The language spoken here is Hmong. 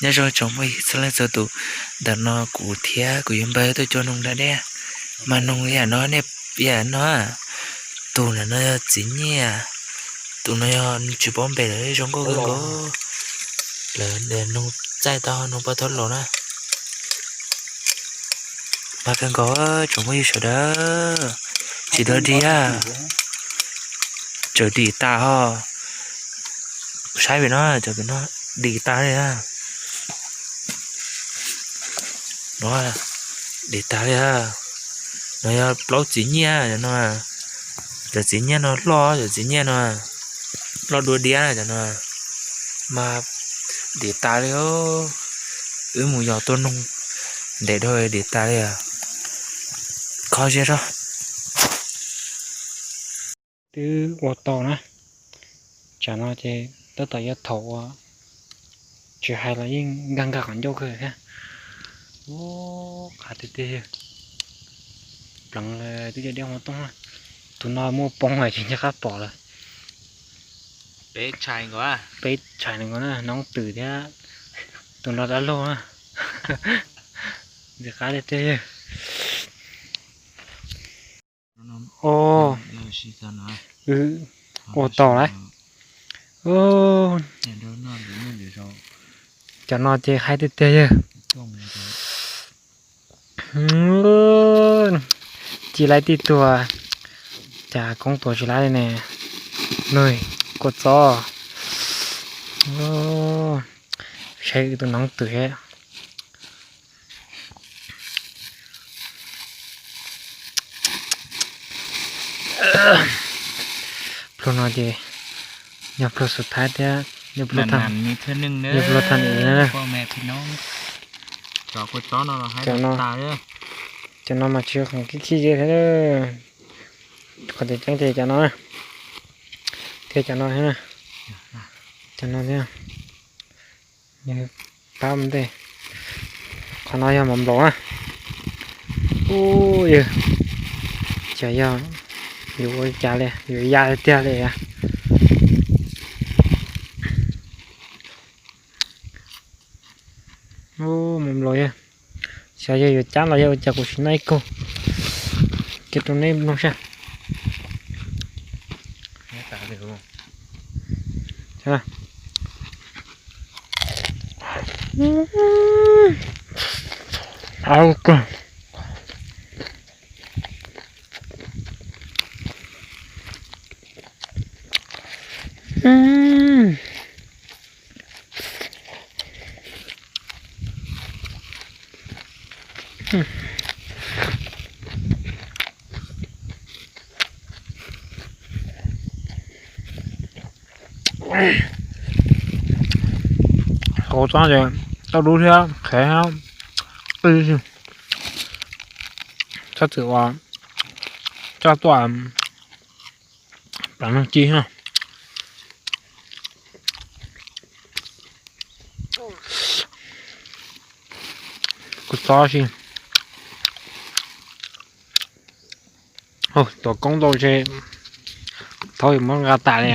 Nyob zoo tsoom phooj ywg txhua leej txhua tus, ntawm no kuv thiab kuv yawg npawg tuaj cua noog da dej. Mas noog yam no, yam no, tus ntawm no yog txiv nyiaj, tus no yog tsis paub npe lawm, zoo nkauj kawg nkaus. Lawv noog txaij tau noog paj thaub laus na. Mas kawg nkaus tsoom phooj ywg sawv daws, tsis dog dig, tseem dim tas ho. Saib pem no, cov pem no dim tas li. No, dim tas li. No yog plaub txiv nyiaj no. Cov txiv nyiaj no loj, cov txiv nyiaj no loj dua diab cov no. Mas dim tas li. Wb mus yos tua noog ntev dhau, dim tas li. Kho ziab tso. Twb ua tau na. Tsam no ces tab tom yuav thaum ua, tsis hais los yeej nkag nkag qhov ncauj kawg thiab. Qab tiag tiag. Pleev lawm twb cov diab huab tooj. Tus no muaj poob lawm tsis nco qab pom lawm. Peb tshais nkaus na, noob twm thiab tus no dab laug na. Ntxim qab tiag tiag. Ua tau lawm. Cov no ces haib tiag tiag yawg. Ci laib tib tug, cas koob tua tsis laib li ne. Nws kua txob. Saib tus noob twm thiab. Pluag no ces yog pluag xub thaib thiab, yog pluag thaj i na. Cov no mas tsis yog khoom khib khib ze thiab. Qhov tseem ceeb ces cov no, thiab cov no thiab, cov no thiab. Pab ntej, qhov no yog mov nplaum na. Ub, yog, xyov yog yuav ua cas li, yuav ya tiag tiag li. Ub, mov nplaum yog, xyov yog yuav cab los yog ua cas, kuv sim noj ib kaug kiag rau nej mloog saib. Hauv tsob ces tau dub thiab qhev thiab. Txhob txwm ua coj tuaj plam noog ci no. Kuv txob si. Tuam koob ntau ces thaub yuav muab nqa tas li.